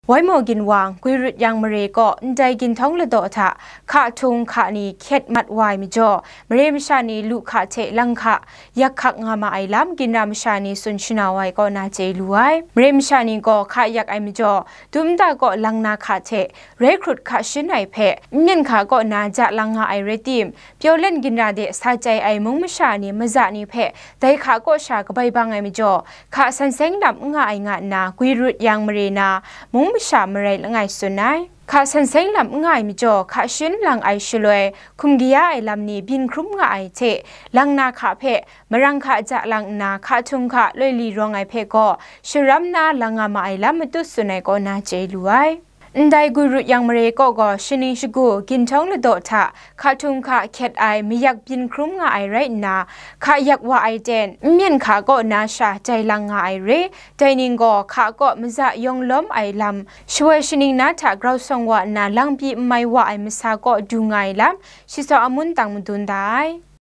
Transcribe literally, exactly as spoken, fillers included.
Wai maw ginwang, Gwi Rut Yang mare kaw ndai ginhtawng ladaw hta hka htung hka ni hkyet mat wa ai majaw, mare masha ni lu hka hte lang hka yak hkak nga ma ai lam ginra masha ni tsun shanau ai kaw na chye lu ai. Mare masha ni gaw hka yak ai majaw, dum nta kaw lang na hka hte rai hkrut hka shin ai hpe, n myen hka kaw na ja lang nga ai rai tim, Pyaw len ginra de sa chyai ai mung masha ni maza ni hpe dai hka kaw sha kabai bang ai majaw, hka san seng lam n nga ai nga nna, Gwi Rut Yang mare na mung masha marai langai tsun ai. Hka san seng lam n nga ai majaw, hka shin lang ai shaloi, hkum kaya ai lam ni byin hkrum nga ai hte, lang na hka hpe marang hka ja lang nna, hka htung hka loi li rawng ai hpe gaw, sharam na lang nga ma ai lam matut tsun ai kaw na chye lu ai. Ndai Gwi Rut Yang mare kaw gaw, shaning shagu, ginhtawng ladaw hta hka htung hka hkyet ai mayak byin hkrum nga ai rai nna, hka yak wa ai ten, n myen hka kaw na sha jai lang nga ai re, dai ning gaw hka kaw maza yawng lawm ai lam, shawoi shaning na hta grau sawng wa nna, lang pyi n mai wa ai masa kaw du nga ai lam, shi saw amun tang madun da ai.